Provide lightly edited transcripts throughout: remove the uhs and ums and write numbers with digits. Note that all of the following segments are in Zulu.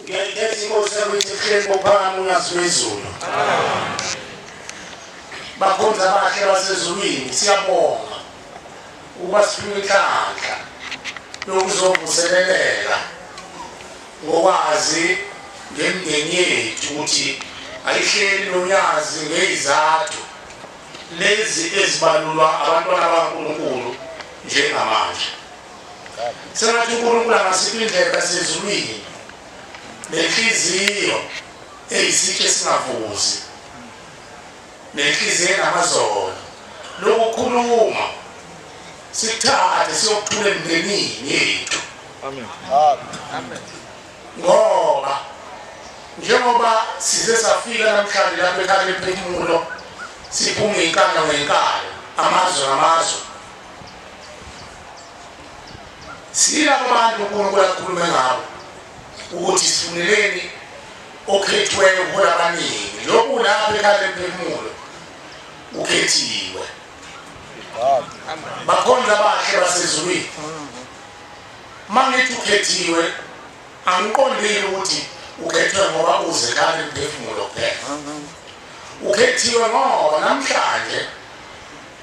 Ngiyayikhetha inkosi yakwethu ebuhleni bokuphakama unyazi lwezulu. Bakhonzi abahle basezulwini siyabonga ukuba siphiwe inhlanhla yokuzovuseleleka ngokwazi ngemindeni yethu ukuthi ayihleli nonyazi ngeyizathu lezi ezibalulwa abantwana bakaNkulunkulu njengamanje. Sengathi uNkulunkulu angasipha indlebe yasezulwini nenhliziyo eyisitsha esingavuzi nenhliziyo enamazolo lokukhuluma sikuthathe siyokuthula emndenini yethu. Amen. Amen. Ngoba njengoba size safika namhlanje lapha ekhaya lemphefumulo siphuma inkalo ngenkalo amazwe ngamazwe Silabo bantu uNkulunkulu akhulume ngabo ukuthi sifuneleni okhethiweyo kuhola abaningi. Lokhu lapha ekhaya lemphefumulo ukhethiwe. Bakhonza abahle basezulwini. Mangithi ukhethiwe angiqondile ukuthi ukhethwe ngoba uze ekhaya lemphefumulo kuphela. Ukhethiwe ngoba namhlanje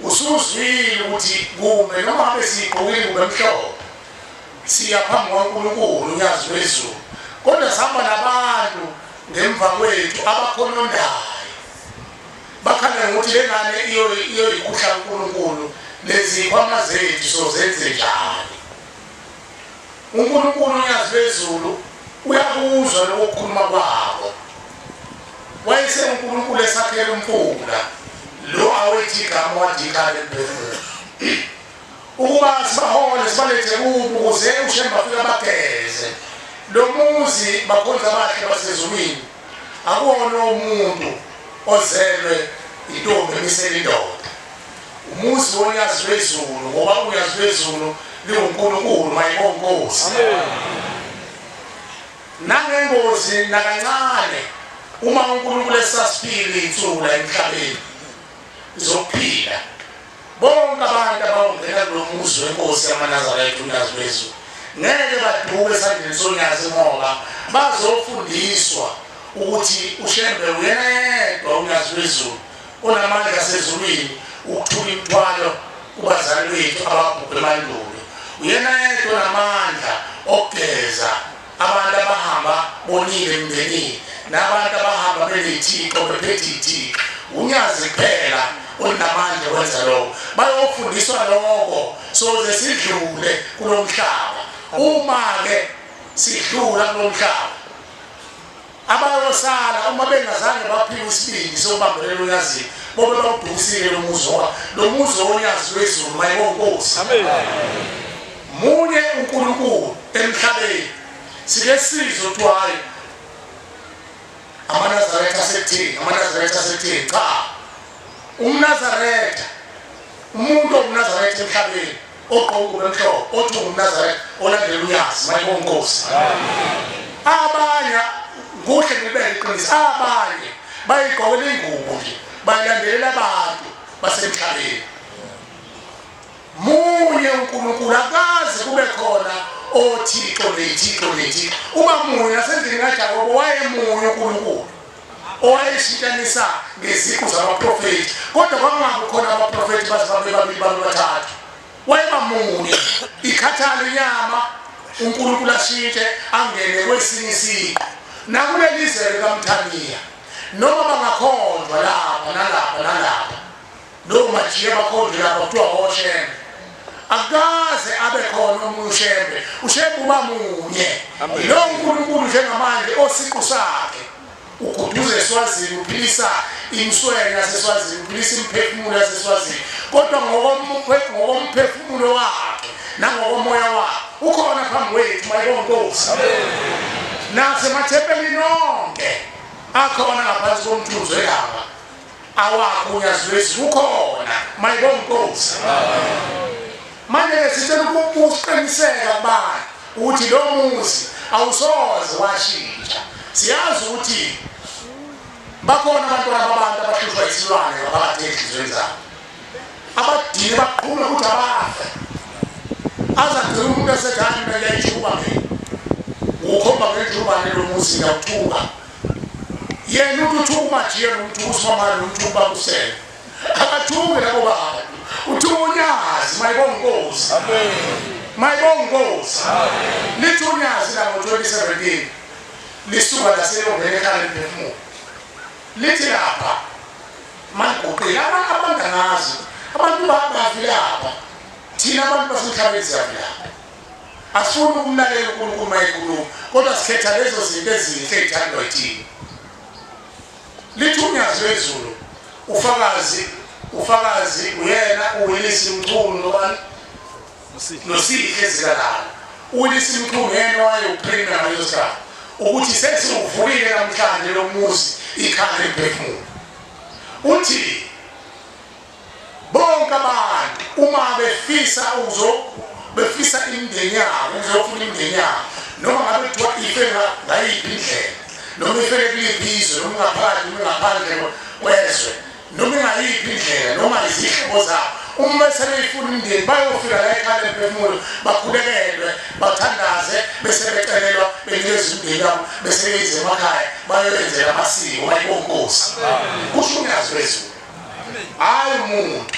Usuzwile ukuthi kume noma ngabe siyigqokile ingubo emhlophe siya phambi kwaNkulunkulu unyazi lwezulu, kodwa sihamba nabantu ngemva kwethu abakhonondayo bakhala ngokuthi le ngane iyoyikhuhla uNkulunkulu lezikhwama zethu sozenze njani. UNkulunkulu unyazi lwezulu uyakuzwa lokho kukhuluma kwabo. Wayese uNkulunkulu esakhela umfula lo awethi igama wadikhala emphefumulo ukuba sibahole sibalethe kubo ukuze uShembe afike abageze. Lo muzi bakhonza abahle basezulwini akuwona umuntu ozelwe intombi emisela indoda. Umuzi wonyazi lwezulu ngoba unyazi lwezulu liwuNkulunkulu mayibonkosi. Nangengozi nakancane uma uNkulunkulu esasiphile insuku la emhlabeni zokuphila bonke abantu abawungena kulo muzi wenkosi yamaNazaretha unyazi lwezulu ngeke baduke esandleni sonyazi ngoba bazofundiswa ukuthi uShembe uyena yedwa unyazi lwezulu onamandla asezulwini ukuthula imithwalo kubazali bethu ababhubhe emandulo. Uyena yedwa onamandla okugeza abantu abahamba bonile emndenini nabantu abahamba benethixo bephethe ithixo. Unyazi kuphela olunamandla okwenza lokho. Bayofundiswa lokho soze sidlule kulo mhlaba. Uma-ke sidlula kulo mhlaba Abayosala uma bengazange baphiwe isibindi sokubambelela unyazini bobe bawudukisile lo muzi ngoba lo muzi wonyazi lwezulu mayibonkosi. Munye uNkulunkulu emhlabeni. Sike sizwe kuthiwa hayi amaNazaretha asekuthini, amaNazaretha asekuthini. Cha, umNazaretha umuntu ongumNazaretha emhlabeni ogqoka ingubo emhlophe othi ungumNazaretha olandela unyazi mayibonkosi. Abanye kuhle ngibeke iqiniso, abanye bayigqokela ingubo nje bayilandelela abantu basemhlabeni. Munye uNkulunkulu, akaze kube khona othixo nethixo nethixo. Uba munye nasendlini kaJakobo wayemunye uNkulunkulu owayeshintshanisa ngeziqu zabaprofethi, kodwa kwakungabi khona abaprofethi baze babe babili babe bathathu. Wayeba munye, ikhathale inyama, uNkulunkulu ashintshe angene kwesinye isiqu. Nakuleli zwe likaMthaniya, noma bangakhonjwa lapha nalapha nalapha, lowo majiya bakhonjwe lapha kuthiwa oShembe, akukaze abe khona omunye uShembe. UShembe uba munye. Lo Nkulunkulu njengamanje osiqu sakhe uguduza eSwazini, uphilisa imswelo yaseSwazini, uphilisa imiphefumulo yaseSwazini, kodwa ngokomphefumulo wakhe nangokomoya wakhe ukhona phambi kwethu mayibonkosi. Nasemathempelini onke akhona ngaphansi komthunzi welanga awakho unyazi lwezulu ukhona mayibonkosi. Manje-ke sicela ukuqiniseka kubantu ukuthi lo muzi awusoze washintsha. Siyazi ukuthi bakhona abantwana babantu abahlushwa isilwane ngaphakathi ey'nhliziyweni zabo, abadine baqhume ukuthi abafe, aze agcine umuntu esethi hhayi mina ngiyayishuba mina. Ukhomba ngenjubane lo muzi ngiyawuthuka. Yena uthi uthuka uMajiya nomthuka uSimamane nomthuka uBabusele. Akathuki labo bantu. Uthuka uNyazi mayibonga inkosi. Amen. Mayibonga inkosi. Amen. Lithi uNyazi la ngo-2017 lisuka laseyongena ekhaya lemphefumulo. Lithi lapha maliguqile abantu angazi abantu bavilapha thina abantu basemhlabeni siyavilapha. Asifuni ukumlalela uNkulunkulu uma ekhuluma, kodwa sikhetha lezo zinto ezinhle ezithandwa yithina. Lithi uNyazi lwezulu ufakazi ufakazi uyena uWillis Mchunu nobani noSihle Zikalala. uWillis Mchunu yena owayewupremier ngaleso sikhathi ukuthi sesiwuvulile namhlanje lo muzi ikhaya lemphefumulo. Uthi Bonke abantu uma befisa ukuzo befisa imindeni yabo ukuzofuna imindeni yabo noma ngabe kuthiwa ife ngayiphi indlela noma ifele kuliphi izwe noma ngaphakathi noma ngaphandle kwezwe noma ingayiphi indlela noma izihlobo zabo uma sebeyifuna imindeni bayofika la ekhaya lemphefumulo bakhulekelwe bathandaze bese becelelwa benikezwe imindeni yabo bese beyize emakhaya bayoyenzela amasiko bayibonkosi kusho uNyazi lwezulu. Hayi umuntu.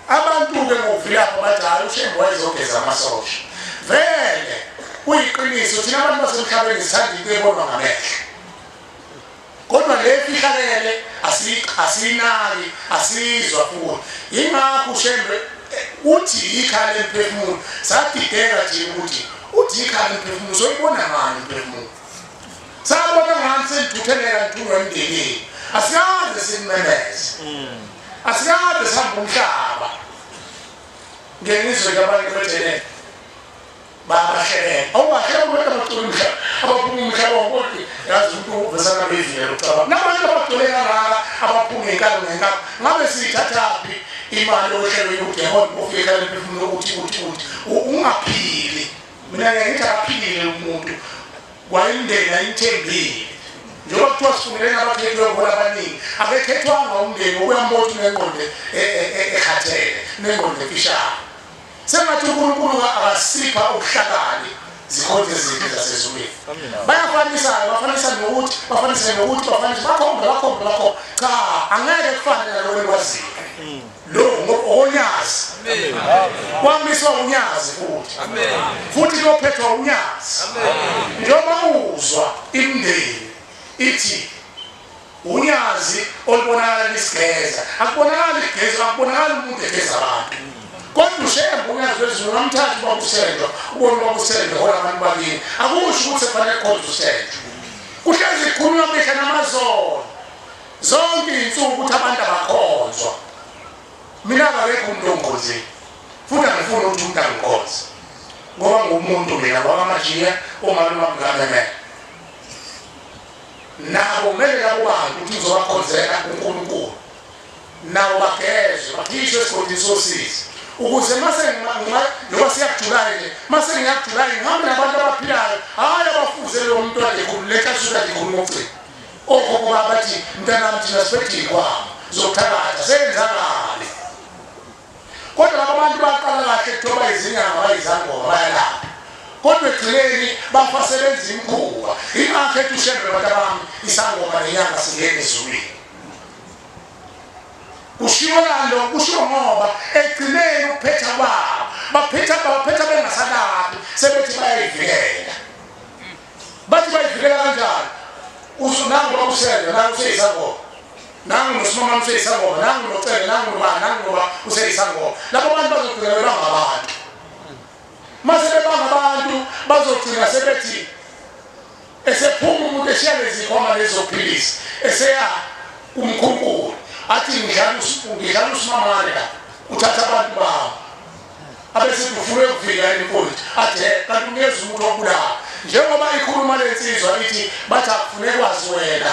Abantu-ke ngokuvilapha bathi hhayi uShembe wayezogeza amasosha. Vele kuyiqiniso thina abantu basemhlabeni sithanda into ebonwa ngamehlo. Kodwa le efihlakele asiyinaki, asiyizwa futhi. Yingakho uShembe eh, uthi ikhaya lemphefumulo. Sadideka thina ukuthi uthi ikhaya lemphefumulo soyibona ngani umphefumulo. Sabona ngani senithutheleka nithungwa emndenini. Asikaze simemeze. Asikaze sihambe umhlaba. Ngeke ngizwe nje abanye bethene babahleleka. Awubahleka abantu abacula umhlaba, abaphuma umhlaba wonke. Yazi umuntu uvesana bevile ucabanga. Nabantu abagcwele kangaka abaphuma ngenkalo ngenkalo. Ngabe siyithathaphi imali ohlelweni ukuthi yabona ufike ekhaya lemphefumulo uthi uthi uthi ungaphili. Mina ngeke ngithi akaphilile umuntu. Kwayimndeni ayimthembile. Njengoba kuthiwa sifuneleni abakhethiwe khona abaningi, akekhethwanga umndeni uyambona ukuthi unengqondo e, e, e, ekhathele, unengqondo emfishane. Sengathi uNkulunkulu akasipha ubuhlakani zikhonze ezinhle zasezulwini. Bayafanisa-ke, bafanisa nokuthi, bafanise nokuthi, bafanise, bakhombe, bakhombe, bakhombe. Cha, angeke kufane naloko enikwaziyo. Lo ngokonyazi. Kwamiswa unyazi futhi. Futhi kuyophethwa unyazi. Njengoba uzwa imindeni ithi unyazi olubonakala lisigeza. Akubonakali igeza, akubonakali umuntu egeza abantu. Kodwa uShembe unyazi lwezulu ngamthatha ubaba uSenjwa, ubona ubaba uSenjwa hola abantu bakini. Akusho ukuthi kufanele kukhonze uSenjwa. Kuhlezi kukhulunywa mihla namazolo. Zonke izinsuku ukuthi abantu abakhonzwa. Mina akekho umuntu ongikhonzile. Futhi angifuni ukuthi umuntu angikhonze. Ngoba ngumuntu mina ngwakamajiya omalume wami ngamemela. Nabo kumele labo bantu ukuthi ngizobakhonzela uNkulunkulu. Nabo bagezwe bakhishwe esigodini sosizi. Ukuze mase noma siyakujulayo nje mase ngiyakujulayo ngihambe nabantu abaphilayo hhayi abafuze lowo muntu ade khululeka asuke ade khuluma okugcina. Okhokho babo bathi, Mntanami thina siphethe iy'khwama zokuthakatha, senzakale. Kodwa laba bantu baqala kahle kuthiwa bayizinyanga bayizangoma bayalapha. Kodwa ekugcineni bafa sebenza imikhuba. Ingakho ethi uShembe bantu abami isangoma nenyanga singene ezulwini. Kushiwo lalo kushiwo ngoba ekugcineni ukuphetha kwabo baphetha baphetha bengasalaphi sebethi bayayivikela. Bathi bayivikela kanjani? Usu nangu bakusele nangu useyisangoma. Nangu nosimamane useyisangoma, nangu nocele, nangu nobani, nangu noba useyisangoma. Labo bantu bazogcina bebanga abantu. Mase bebanga abantu bazogcina sebethi esephuma umuntu eshiya lezikhwama lezophilisi eseya kumkhunkulu athi ngidlala ngidlala usimamane la uthatha abantu bami Abesithi ufuna ukuvika inkunzi athi kanti unikeza umuntu wokubulala njengoba ikhuluma le nsizwa ithi bathi akufuneki wazi wena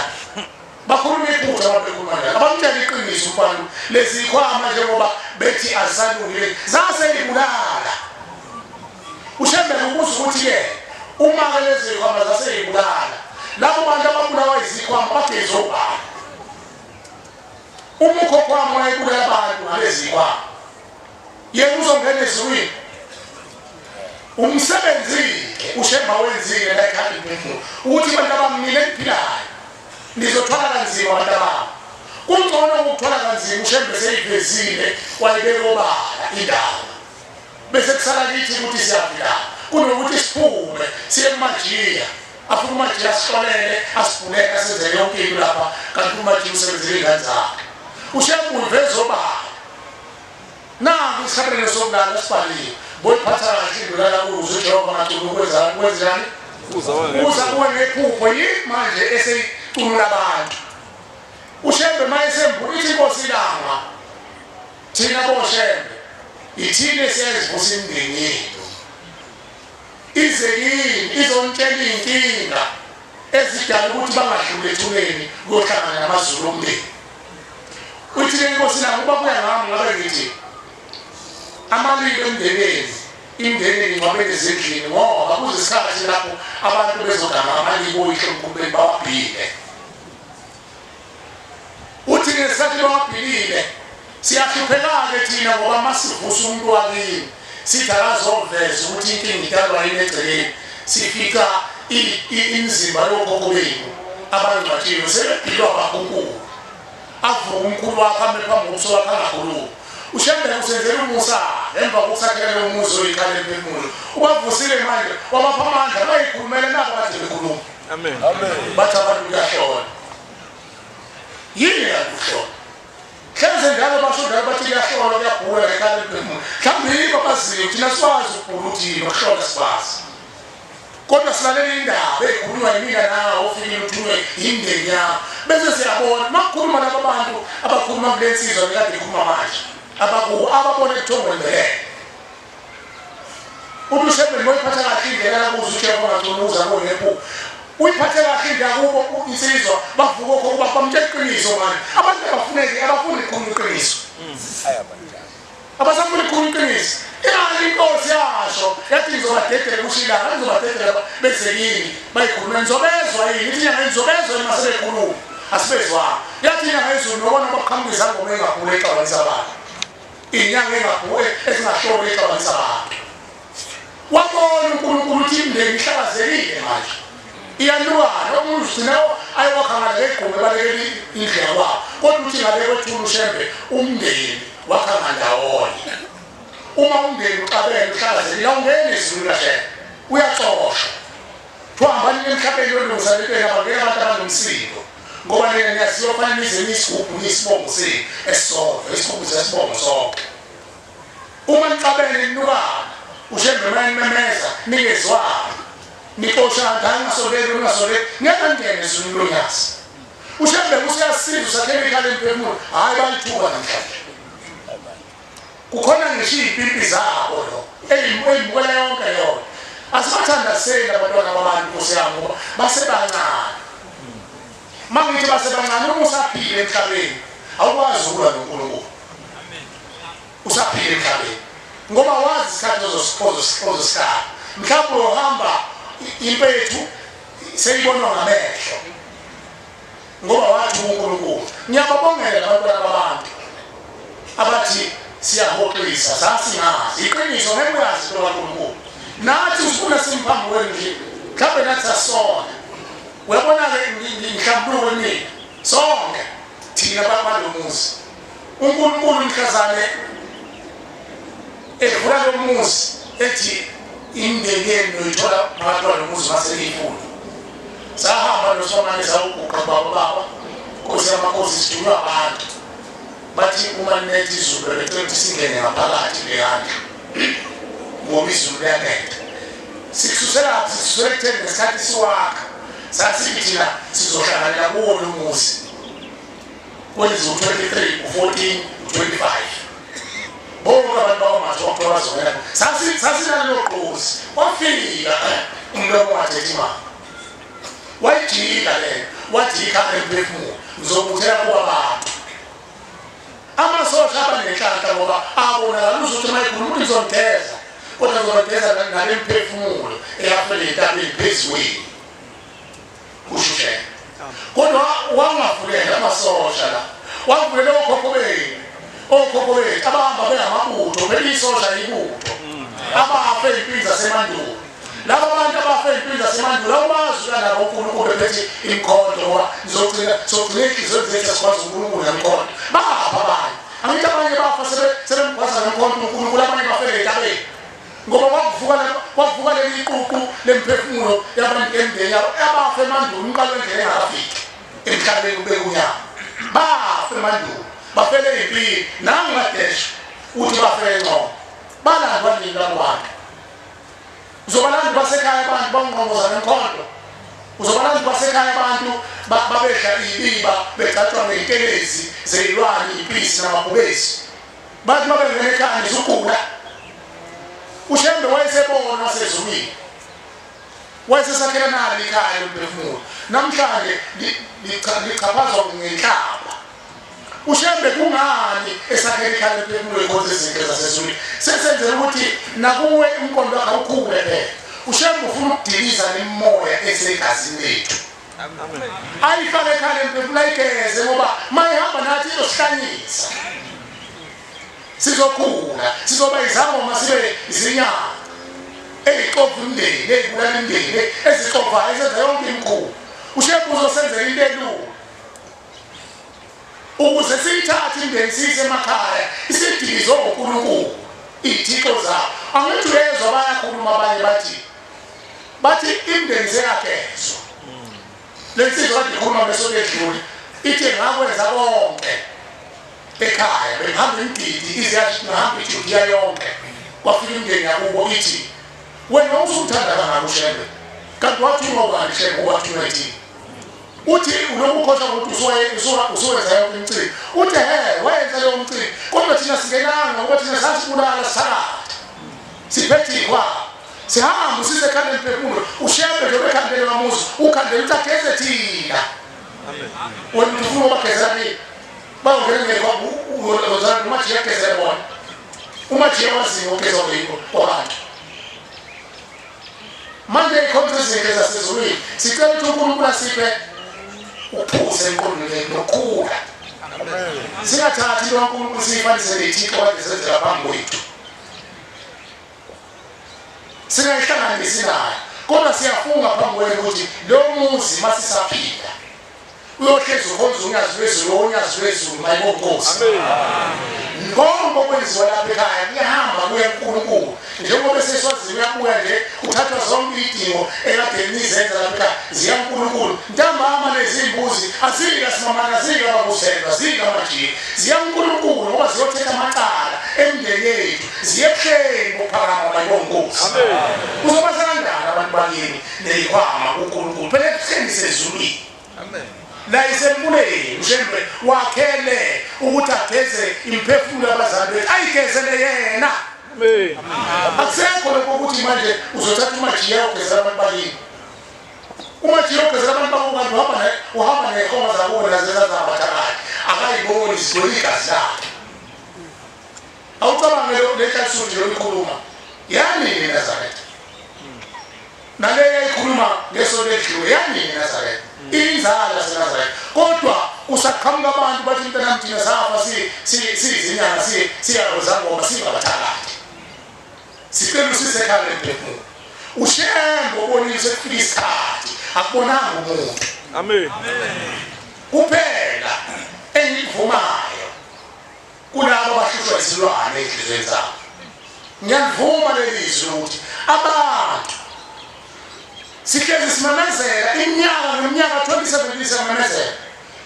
bakhuluma iphutha abantu bekhuluma njalo abamtshela iqiniso umfana lezi khwama njengoba bethi azisalungile zaseyibulala uShembe ubuza ukuthi-ke uma-ke lezi zikhwama zaseyibulala labo bantu ababulawa izikhwama bageze obani uma ukhokho wami wayebulala abantu ngalezi zikhwama Yena uzongena ezulwini. Umsebenzi-ke uShemba wenzile la ekhaya imphefumulo ukuthi abantu abamile ekuphilayo nizothwala kanzima abantu abami. Kungcono ukuthwala kanzima uShembe seyivezile wayibeka obala indaba. Bese kusala kithi ukuthi siyavilapha kunokuthi siphume siye kumajiya afike umajiya asihlolele asibhuleke asenzele yonke into lapha kanti umajiya usebenzele iy'ngane zakhe. UShembe uyiveza obala. Naku isabelo sokulala sibhaliwe. Boyiphatha kahle indlu lala kuzo uJehova ngacula ukwenza kwenzenjani? Uza kuwe ngephupho yini manje eseyicunula abantu. UShembe mayesembula ithi inkosi ilanga. Thina boShembe ithini esiyazivusa imindeni yethu. Ize kini izontshela iy'nkinga ezidala ukuthi bangadluli ethuneni kuyohlangana namazulu omndeni. Uthi ke inkosi lami uba kuya ngami ngabe ngithi amalimi emndeneni imndeni ngingcwabele ezindlini ngoba kuzesikhathi lapho abantu bezogama amalimi oyihlomkhulu beni bawabhile. Uthi ngesikhathi bawabhilile siyahlupheka-ke thina ngoba masivusa umuntu wakini sithi akazoveza ukuthi inkinga idalwa yini egcekeni sifica imizimba yokhokho benu abangcwatshiwe sebebhilwa bakhunkulu avuke umkhulu wakho ame phambi kobuso wakho angakhulumi ushembe usenzela umusa emva kokusakhela lowo muzi oyikhala emphefumulo ubavusile manje wabapha amandla bayikhulumela nabo kade bekhuluma amen bathi abantu kuyahlola yini kanti uhlola hleze njalo basho njalo bathi kuyahlolwa kuyabhula ngekhala emphefumulo mhlawumbe yibo abaziyo thina sikwazi ukubhula ukuthi yini ukuhlola sikwazi Kodwa silalela indaba ekhulunywa yimina nawe ofikile uthunywe yimndeni yakho. Bese siyabona makukhuluma laba bantu abakhuluma kule nsizwa bekade ikhuluma manje. Abakuwo ababona ekuthongweni mbelele. Uthi uShembe moyiphatha kahle indlela lakuze uJehova ngagcina uza kuwe ngephupho. Uyiphathe kahle indlela kubo insizwa bavuka okhokho bakho bamtshela iqiniso manje. Abantu abafuneki abafuni ukukhuluma iqiniso. Abasafuna ukukhuluma iqiniso. Ingani inkosi yasho yathi ngizobadedela kusho ilanga ngizobadedela beze kini bayikhulume ngizobezwa yini ithi inyanga ngizobezwa yini mase bekhuluma asibezwanga yathi inyanga yezulu nobona baqhamuka izangoma engaphule exabanisa abantu inyanga engaphule ezingahloli exabanisa abantu Wabona uNkulunkulu ukuthi imindeni ihlakazekile manje. Iyanukana omunye uzigcina ayewakha ngale ngegqume ebalekela indlu yakwabo. Kodwa uthi ngale kwethula uShembe umndeni wakha ngandawonye. Uma umndeni uxabene uhlakazekile awungeni ezulwini kaShembe. Uyaxoshwa. Kuthiwa hambani emhlabeni yolungisa lento yenu abangena abantu abanomsindo. Ngoba nina niyaziwa kufanele nize niyisigubhu niyisibongo senu esisodwa isigubhu sesibongo sonke. Uma nixabene ninukana, uShembe uma enimemeza ningezwani, nixoshana hayi ningasondeli ningasondeli, ngeke ningene ezulwini lonyazi. UShembe useyasiza usakhela ikhala emphefumulo, hhayi balithuka namhlanje. Kukhona ngisho iy'mpimpi zabo lo ey'bukela yonke yona. Asibathandaziseni abantwana babantu Nkosi yami ngoba basebancane. Uma ngithi basebancane uma usaphila emhlabeni awukwazi ukulwa noNkulunkulu. Usaphila emhlabeni ngoba wazi isikhathi ozosikhala. Mhlawumbe uyohamba impethu seyibonwa ngamehlo ngoba wathi uNkulunkulu. Ngiyababongela abantwana babantu abathi siyahoxisa sasingazi iqiniso ngeke uyazi into kaNkulunkulu. Nathi usifuna simphambi kwenu nje mhlawumbe nathi sasona. Uyabona-ke ngihlambuluke kumina sonke thina balo muzi uNkulunkulu mhlazane evula lo muzi ethi imindeni yenu noyithola phakathi kwalo muzi mase niyifuna sahamba nosomane sawuguqa baba baba nkosi yamakhosi sithunywa abantu bathi uma linetha izulu bebecela ukuthi singene ngaphakathi leyandlu ngoba izulu liyanetha sikususelaphi sikususela ekutheni ngesikhathi siwakha sasithi thina sizohlanganela kuwo lo muzi kwenziwa u-23 u-14 u-25 bonke abantu bakwaMathu kwakuthiwa bazongena sasinalelo gqozi wafika umlomo wathethi imali wayijika lento wathi ikhanda emphefumulo ngizobuthela kuba abantu amasosha aba nenhlanhla ngoba abonakala uzothi uma ekhuluma ukuthi ngizonigeza kodwa ngizonigeza nale mphefumulo eyafela entabeni phezulu kusho uShembe kodwa wangavulela amasosha la wavulela okhokho benu okhokho bethu abahamba bengamabutho phela isosha ibutho. Abafe ey'mpini zasemandulo. Laba bantu abafe ey'mpini zasemandulo awubazi kanabo uNkulunkulu ephethe imikhonto ngoba nizogcina sogcina iy'nhliziyo zethu asikwazi uNkulunkulu nemikhonto. Bapha abanye. Angithi abanye bafa sebemgwaza ngemkhonto uNkulunkulu, abanye bafele ey'ntabeni. Ngoba kwakuvuka kwakuvuka leli ququ lemphefumulo yabantu emndeni yabo abafe emandulo umqalo wendlela engakafiki emhlabeni ubeka unyawo. Bafe emandulo, bafele ey'mpini. Nangu kaDesha uthi bafele engcono. Balandwa nini labo bantu? Uzobalanda basekhaya abantu bawungqongoza ngemkhonto. Uzobalanda basekhaya abantu babedla ibiba begcatshwa ngey'ntelezi zey'lwane, iy'mpisi namabhubesi. Bathi uma bengena ekhaya ngizugula. UShembe wayesebona wasezulwini. Wayesesakhela nalo ikhaya lomphefumulo. Namhlanje lichaphazwa ngenhlamba. UShembe kungani esakhela ikhaya lomphefumulo inkonzo ezinhle zasezulwini? Sesenzela ukuthi nakuwe umqondo wakhe awukhule phela. UShembe ufuna ukudiliza nemimoya esegazini lethu. Ayifake ekhaya lemphefumulo ayigeze ngoba mayihamba nathi izosihlanyisa. Sizokhula, sizoba izangoma sibe izinyanga. Eyixova imndeni, eyibulala imndeni, ezixovayo ezenza yonke imikhuba. UShembe uzosenzela into elula. Ukuze siyithathe imndeni siyise emakhaya, isidilize onkulunkulu, iy'thixo zabo. Angithi uyezwa bayakhuluma abanye bathi bathi imndeni seyagezwa. Le nsizwa kade ikhuluma ngesonto edlule ithi ngakwenza konke ekhaya bengihamba imigidi ize yathi ngihamba iJudiya yonke kwafika imndeni yakubo ithi wena usumthanda kangaka uShembe kanti wathunywa ubani Shembe wathunywa yithini uthi ulokhu ukhohlwa ukuthi usuwenza yonke imicimbi uthi he wayenza leyo mcimbi kodwa thina singenanga ngoba thina sasibulala sisakade siphethe ikhwaba sihamba usise ekhanda emphefumulo uShembe njengoba ekhandele bamuzi ukhandele ukuthi ageze thina wena uthi ufuna ubagezela kini bayongena ngekhwaba umajiya agezele bona umajiya waziyo ugezwa kwabantu manje ikhonzo ezinhle zasezulwini sicela ukuthi uNkulunkulu asiphe ukuphuza emqondweni nokukhula singathathi into kaNkulunkulu siyifanise nethixo kade senzela phambi kwethu singayihlanganisi nayo kodwa siyafunga phambi kwenu ukuthi lo muzi masisaphila uyohlezi ukhonza unyazi lwezulu onyazi lwezulu mayibonkosi konke okwenziwa lapha ekhaya kuyahamba kuya kuNkulunkulu njengoba eseswazini uyabuya nje kuthathwa zonke idingo ekade nizenza lapha ekhaya ziya kuNkulunkulu ntambama lezi mbuzi azika simamana azika bakuselwa azika majiki ziya kuNkulunkulu ngoba ziyothetha amacala emndeni yethu ziye ebuhleni bokuphakama mayibonkosi uzoba kanjani abantu bakini neyikhwama kuNkulunkulu phela ebuhleni sezulwini Amen. La isemfuleni uShembe wakhele ukuthi ageze imphefumulo yabazali bethu ayigezele yena. Amen. Akusekho lokho ukuthi manje uzothatha umajiya ugezela abantu bakini. Umajiya ugezela abantu bakubo kanti uhamba naye uhamba ney'nkomo zakubo nazo ezazabathakathi akayiboni zigcwele igazi lakhe. Awucabange le nhlalisuthi nje ikhuluma yanini eNazaretha. Naleyo eyayikhuluma ngesonto edlule yanini eNazaretha. Inzalo yaseNazaretha. Kodwa kusaqhamuka abantu bathi mntanami thina safa siyizinyanga siyazangoma singabathakathi. Sicela usise ekhaya lemphefumulo. UShembe ubonile sekufika isikhathi akubonanga umuntu. Amen. Kuphela engikuvumayo kulabo abahlushwa izilwane ey'nhliziyweni zabo. Ngiyalivuma leli zwi ukuthi abantu sihlezi simemezela iminyaka ngeminyaka 2017 siyamemezela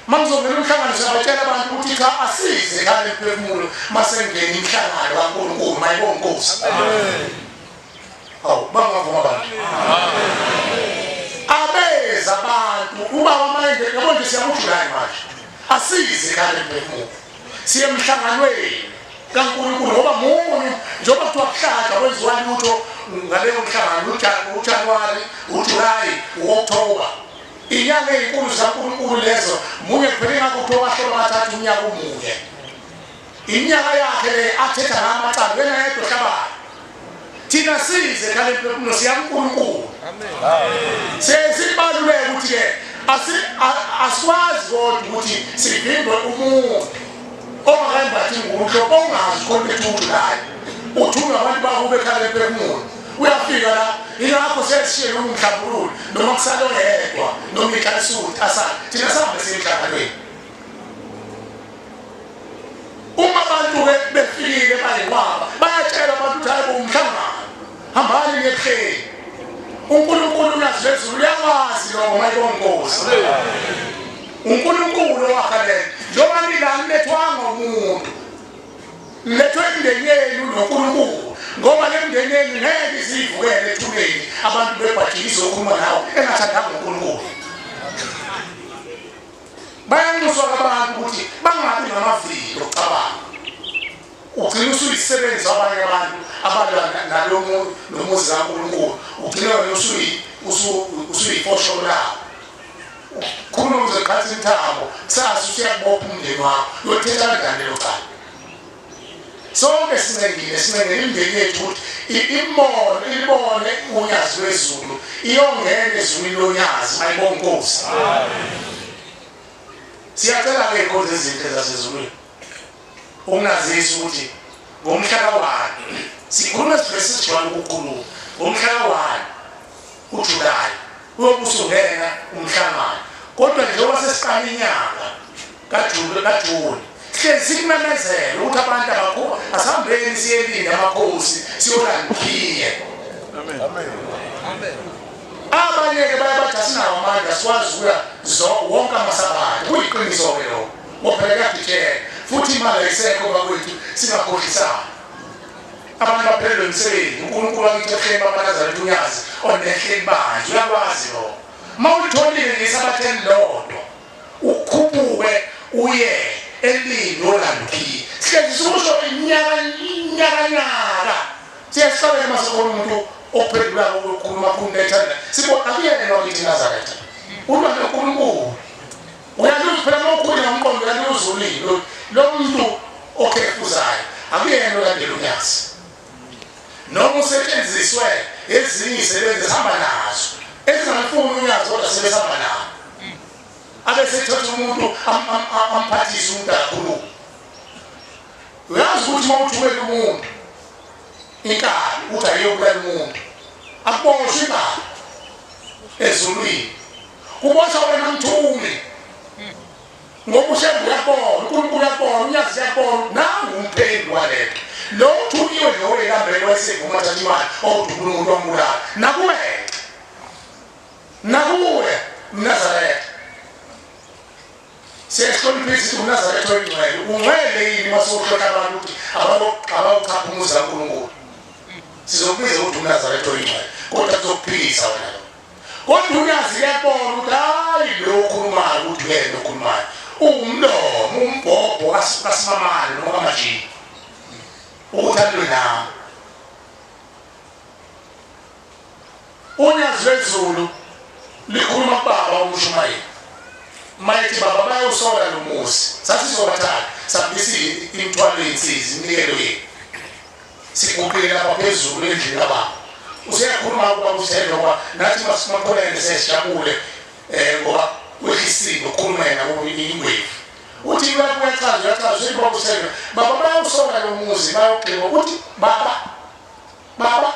mangizongena umhlangano siyabatshela abantu ukuthi cha asize ekhaya lemphefumulo masengena imihlangano kaNkulunkulu mayibonge inkosi awu bangavuma abantu abeza abantu ubaba manje yabo nje siyakujulayi manje asize ekhaya lemphefumulo siye emhlanganweni kaNkulunkulu ngoba munye njengoba kuthiwa kuhlatshwa kwenziwa lutho ngaleyo mhlangano uJanuwari, uJulayi, u-Okthoba inyanga ey'nkulu zikaNkulunkulu lezo munye kuphela ingakho kuthiwa wahlola bathatha umnyaka omunye iminyaka yakhe le athetha ngayo amacala wena yedwa ohlabayo thina size ekhaya lemphefumulo siya kuNkulunkulu sesibaluleke ukuthi-ke asikwazi kodwa ukuthi sivimbe umuntu ongakayimbathi ingubo umhlophe ongazi khona bethu ujulayi. Uthunywa abantu bakubo ekhala emphefumulo. Uyafika la, ingakho siyashiye noma umhlambululi noma kusale oyedwa noma ikhalisuthi asale. Thina sihambe siye emhlanganweni. Uma abantu-ke befikile bayinqwaba, bayatshela abantu ukuthi hayi bo umhlangano. Hambani niye ebuhleni. UNkulunkulu unazi lwezulu uyakwazi lokho mayibonkosi. UNkulunkulu owakha lento. Njengoba nila nilethwanga umuntu. Nilethwe imindeni yenu noNkulunkulu. Ngoba le mindeni yenu ngeke izivukele ethuneni abantu bebhajile izokhuluma nawe engathandanga uNkulunkulu. Bayanxuswa abantu ukuthi bangabi ngamavilo okucabanga. Ugcina usuyisebenzi wabanye abantu abalwa nalo nomuzi kaNkulunkulu. Ugcina wena usuyifosholo labo. Ukhuluma uze qhatha imithambo, kusasa usuyakubopha umndeni wakho. Uyothetha kanjani lelo cala? Sonke sincengile, sincengele imindeni yethu ukuthi ibone, ilibone unyazi lwezulu, iyongena ezulwini lonyazi. Mayibonge iNkosi. Siyacela-ke iy'nkonzo ezinhle zasezulwini ukunazisa ukuthi ngomhla ka-1 sikhuluma esivesi sijwayele ukukhuluma ngomhla ka-1 uJulayi uyobe usungena umhlangano kodwa njengoba sesiqala inyanga kaJuni kaJuni hlezi sikumemezela ukuthi abantu abakhulu asihambeni siyelinda amakhosi siyolanda ukhiye. Amen. Amen. Abanye-ke baye bathi asinawo amandla sikwazi ukuya wonke amasabatha. Kuyiqiniso-ke lokho ngoba phela kuyagijeka futhi imali ayisekho bakwethu, singakhohlisani. Abantu baphelelwe imisebenzi. UNkulunkulu wakithi ebuhleni bamanazaretha unyazi onehle ibandla uyakwazi lokho. Uma ulitholile nje isabatha elilodwa ukhuphuke uye elini olanda ukhiye. Sihlezi sikusho iminyaka nyaka nyaka. Siyasixabela uma sekukhona umuntu ophendulayo ukukhuluma khulu ethanda. Sibona akuyena wakithi Nazaretha. Ulwa noNkulunkulu. Uyaluza phela uma ukhuluma ngomqondo uyaluza ulimi. Lo muntu okhefuzayo akuyena olandela unyazi. Noma usetshenziswe ezinye izisebenzi ezihamba nazo ezingalifuni unyazi kodwa sebesihamba nalo. Abesethatha umuntu amphathise umuntu akakhulumi. Uyazi ukuthi uma uthumela umuntu inkabi uthi ayiyobulala umuntu akuboshwe inkabi ezulwini kuboshwa wena mthumi ngoba ushembe uyakubona uNkulunkulu uyakubona unyazi uyakubona nangu umphendu walento lo uthunyiwe lo elambele wayesevuma thatha imali okudubula umuntu wambulala nakuwena nakuwe mnazaretha Siyahloniphisa ukuthi uMnazaretha oyingcwele. Ungcwele yini uma sewuhlohla abantu ukuthi abawuchapha umuzi kaNkulunkulu? Sizokubiza ukuthi uMnazaretha oyingcwele, kodwa kuzokuphikisa wena lo. Kodwa unyazi liyabona ukuthi hayi lo okhulumayo ukuthi uyena okhulumayo. Uwumlomo, umbhobho kaSimamane noma kaMajini. Ukuthi alwe nami. Unyazi lwezulu likhuluma kubaba umshumayeli mayethi baba bayawusola lo muzi sasizobathatha sambisa imithwalo yensizi iminikelo yethu siguqile lapha phezulu endlini kababa useyakhuluma ubaba usele ngoba nathi masimakhonene sesijabule um ngoba wehlisiwe ukhuluma yena ingwevu uthi uyachaza uyachaza useyibaba usele baba bayawusola lo muzi bayawugxima uthi baba Baba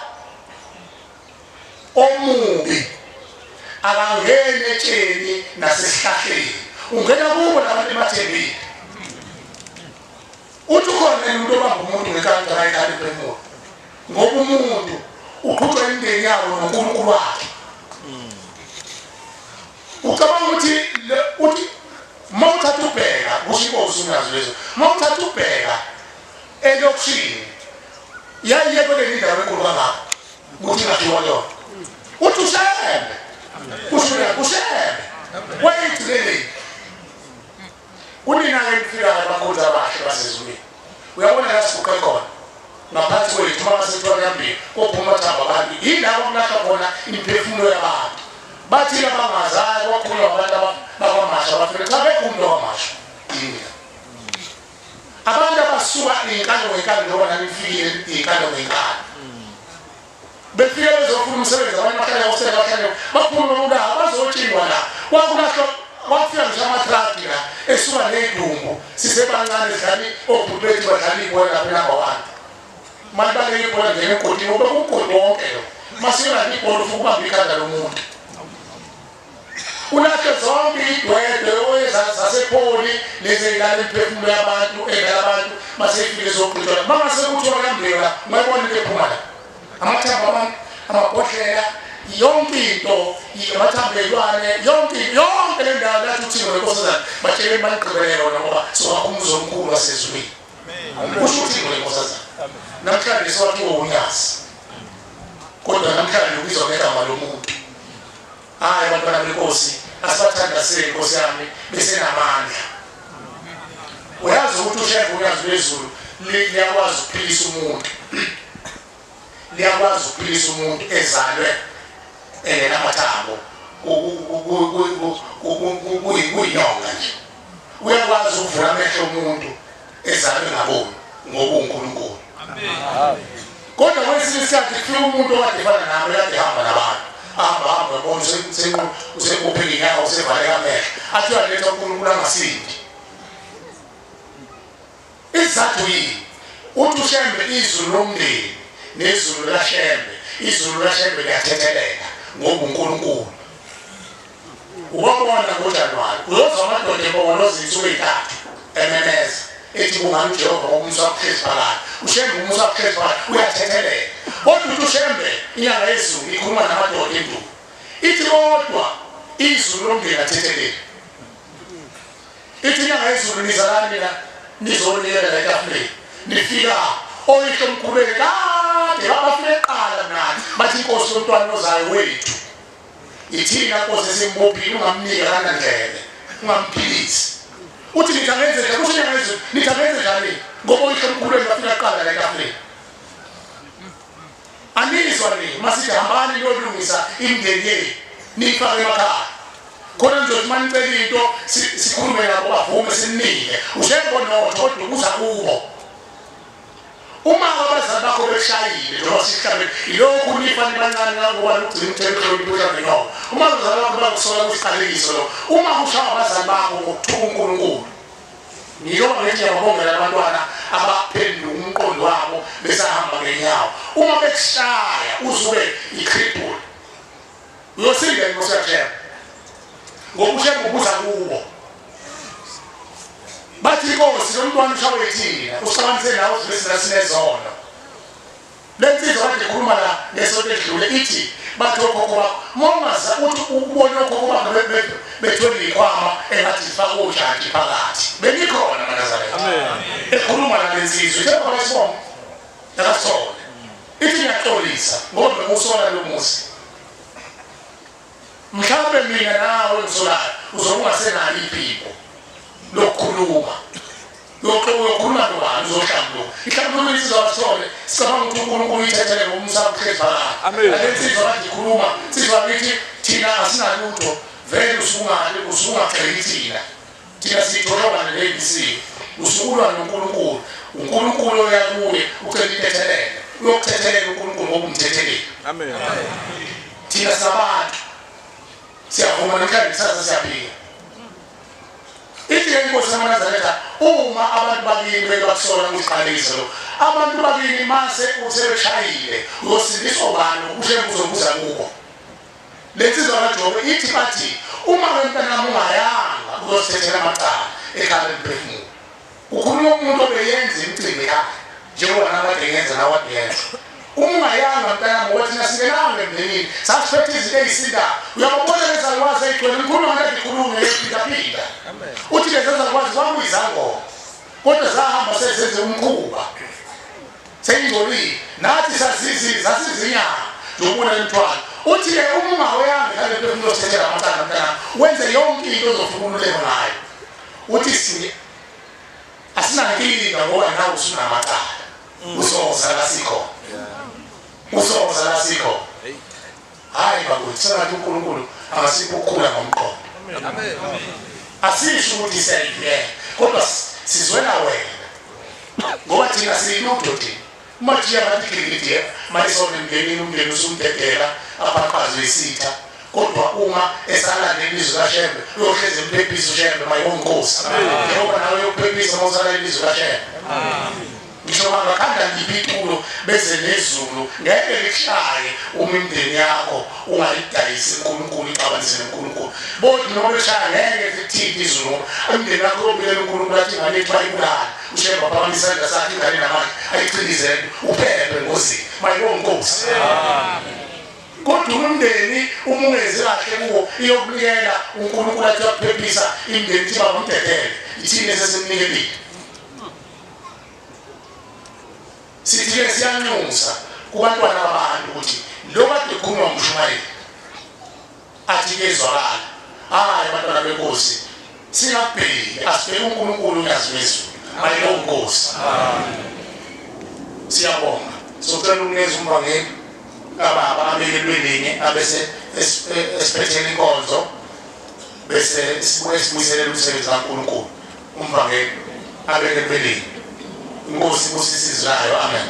omubi akangeni etsheni nasesihlahleni, ungena kubo labantu emathembile. Uthi ukhona yini umuntu obamba umuntu ngenkani akayikhali phefumulo, ngoba umuntu uqhutshwa imindeni yawo noNkulunkulu wakhe. Ucabanga ukuthi uthi uma uthatha ubheka kusho inkosi unazo lezo, uma uthatha ubheka elokishini yayiye kule indawo enkulu kangaka ukuthi ingafiwa kuyona uthi ushembe usho ushembe wayeyigcineleni kunina-ke nifikayo abakhonzi abahle basezulwini uyabona la siguqe khona ngaphansi kwethu uma basethiwa kuyambili kophuma amathambo abantu yilapho kulahlwa khona imiphefumulo yabantu bathi abangazayo kwakhulunywa abantu bakwamasha bafike cha bekho umuntu wakwamasha yini Abantu abasuka iy'nkalo ngey'nkalo njengoba nami ngifikile iy'nkalo ngey'nkalo. Befike bezofuna umsebenzi abanye bahlale hostela bahlale baphume babulawa bazotshingwa la. Kwakulahlwa kwakufika ngisho amatraki la esuka ney'dumbu sisebancane sidlala obhuti bethu badlala ibhola lapha enumber one. Malibaleka ibhola ngene emgodini ngoba kumgodi wonke lo. Masiyolanda ibhola ufuna ukubamba ikhanda lomuntu. Ulahle zonke idwedwe zasepholi lezi ey'lala imiphefumulo yabantu edlala abantu maseyifike zogqitshwa. Mangase kuthiwa kuyambiwa la ungayibona into ephuma la. Amathambo abantu, amabhodlela, yonke into, amathambo ey'lwane, yonke yonke le ndawo lathi uthingo lenkosazana batsheleni banigqibele yona ngoba sowakha umuzi omkhulu wasezulwini. Kusho uthingo lenkosazana. Namhlanje sewakhiwe unyazi. Kodwa namhlanje ubizwa ngegama lomuntu. Hayi abantwana benkosi asibathandaseli nkosi yami besenamandla. Uyazi ukuthi ushembe unyazi lwezulu liyakwazi ukuphilisa umuntu. Liyakwazi ukuphilisa umuntu ezalwe engenamathambo kuyinyonga nje. Uyakwazi ukuvula amehlo omuntu ezalwe ngaboni ngoba uNkulunkulu. Kodwa kwesinye isikhathi kufika umuntu okade efana nami kade ehamba nabantu ahamba hamba yabona usekupheka inyawo usevaleka amehlo athi uyaletha uNkulunkulu angasindi. Isizathu yini? Uthi uShembe izulu lomndeni nezulu laShembe, izulu laShembe liyathethelela ngoba uNkulunkulu. Ubabona ngoJanuwari uyozwa amadoda ebongoloza insuku ey'ntathu ememeza ethi bungani uJehova ngoba umusa wakho uhlezi phakade. UShembe umusa wakho uhlezi phakade uyathethelela. Kodwa uthi uShembe inyanga yezulu ikhuluma namadoda endulo. Ithi kodwa izulu lomndeni athetheleli. Ithi inyanga yezulu nizalani mina nizonikela la etafuleni. Nifika oyihlo mkhulu kade babafike kuqala nathi bathi inkosi yomntwana ozayo wethu. Ithina Nkosi esimbophile ungamniki akanandlebe ungamphilisi. Uthi nithi angenze njani kusho inyanga yezulu nithi angenze njani ngoba oyihlo mkhulu wenu bafika kuqala la etafuleni. Anizwa ni masithi hambani niyolungisa imindeni yenu niyifake emakhaya. Khona nizothi uma nicela into sikhulume nabo bavume sininike. Usengonotho kodwa ubuza kubo. Uma abazali bakho bekushayile njengoba sihlabele ilokhu nifa nibancane kangoba nokugcina umthetho uhlonipha uhlabele noko. Uma abazali bakho bakusola kusiqalekiso lokho. Uma kushawa abazali bakho ngokuthuka uNkulunkulu. Njengoba ngithi ngiyababongela abantwana abaphenduka umqondo wabo besahamba ngenyawo. Uma bekushaya uzube i-cripple. Uyosinda inkosi kaShembe. Ngoba uShembe ubuza kubo. Bathi inkosi lo mntwana ushawe thina, usixabanise nawe usibe sina sinezono. Le nsizwa kade ikhuluma la ngesonto edlule ithi bathi okhokho bakho mongaza uthi ubone okhokho bakho bethwele ikhwama engathi zifaka ojantshi phakathi. Benikhona maNazaretha. Ekhuluma la le nsizwa ithe baba isibongo akasithole. Ithi ngiyaxolisa ngoba bengiwusola lo muzi. Mhlawumbe mina nawe ngisolayo uzobe ungasenalo iphimbo lokukhuluma. Uyokhuluma nobani uzohlambuluka. Ihlambuluko insizwa kasithole sicabanga ukuthi uNkulunkulu uyithethele ngomusa uhlezi phakathi. Le nsizwa kade ikhuluma, insizwa ngithi thina asinalutho vele usukungali usukungagxeki thina. Thina siyidolobane lelisiwe. Usukulwa noNkulunkulu. uNkulunkulu oya kuye ucela intethelelo. Uyokuthethelela uNkulunkulu ngoba umthetheleli. Amen. Thina sabantu siyavuma namhlanje kusasa siyaphila. Ithi ke inkosi yamaNazaretha uma abantu bakini beke bakusola kuziqalekise lo. Abantu bakini mase usebeshayile uyosindiswa ubani ukushe uzobuza kubo. Le nsizwa kaJobe ithi bathi uma ke mntanami ungayanga uzosithethela amacala ekhaya lemphefumulo. Kukhuluma umuntu obeyenza imicimbi ekhaya njengoba nami kade ngenza nawe kade uyenza. Uma ungayanga mntanami ngoba thina singenanga emndenini sasiphethe izinto ey'sindayo. Uyababona lezi zalukwazi ey'gcwele ngikhuluma ngento ezikhulunywa yephindaphinda. Uthi lezi zalukwazi kwakuyizangoma kodwa zahamba sezenze umkhuba. Seyingcolile. Nathi sasizi sasizinyanga njengoba lemthwalo. Uthi ke uma ungaweyanga ekhaya lemphefumulo osithethela amacala mntanami wenze yonke into ozofuna ukululekwa ngayo. Uthi si asinankinga ngoba nawe usunamacala. Uzoza la sikhona. Uzoza la sikhona. Hayi bakwethu sengathi uNkulunkulu angasipha ukukhula ngomqondo. Amen. Asisho ukuthi siyayivela kodwa sizwela wena. Ngoba thina siyilutho thina. Umajiya ngathi brigadier mayisona emndenini umndeni usumdedela abaqazwe isitha kodwa uma esalanda ilizwi kaShembe uyohlezi emphephisa uShembe mayibonga inkosi njengoba nawe uyophephisa uma usala ilizwi kaShembe. Ngisho bangakhanda liphi itulo beze nezulu ngeke likushaye uma imindeni yakho ungayidayisi uNkulunkulu ixabanise noNkulunkulu. Bothi noma beshaya ngeke likuthinte izulu ngoba imindeni yakho yobikela uNkulunkulu athi ingane yethu bayibulala. UShembe aphakamisa isandla sakhe ingane namanje ayichilizele uphephe engozini. Mayibonge inkosi. Kodwa umndeni uma ungenzi kahle kuwo iyokunikela uNkulunkulu athi uyakuphephisa imindeni ithi baba mdedele ithini esesimnikelile. Sithi-ke siyanxusa kubantwana babantu ukuthi lo kade ekhulunywa ngumshumayeli athi kuyezwakala hayi abantwana benkosi singabheki asibheke uNkulunkulu unyazi lwezulu mayilo nkosi siyabonga socela ukunikeza umvangeli kababa abekelwe linye abese esiphetheni inkonzo bese sibuye sibuyiselele umsebenzi kaNkulunkulu umvangeli abekelwe linye inkosi ibusise izwi layo amen.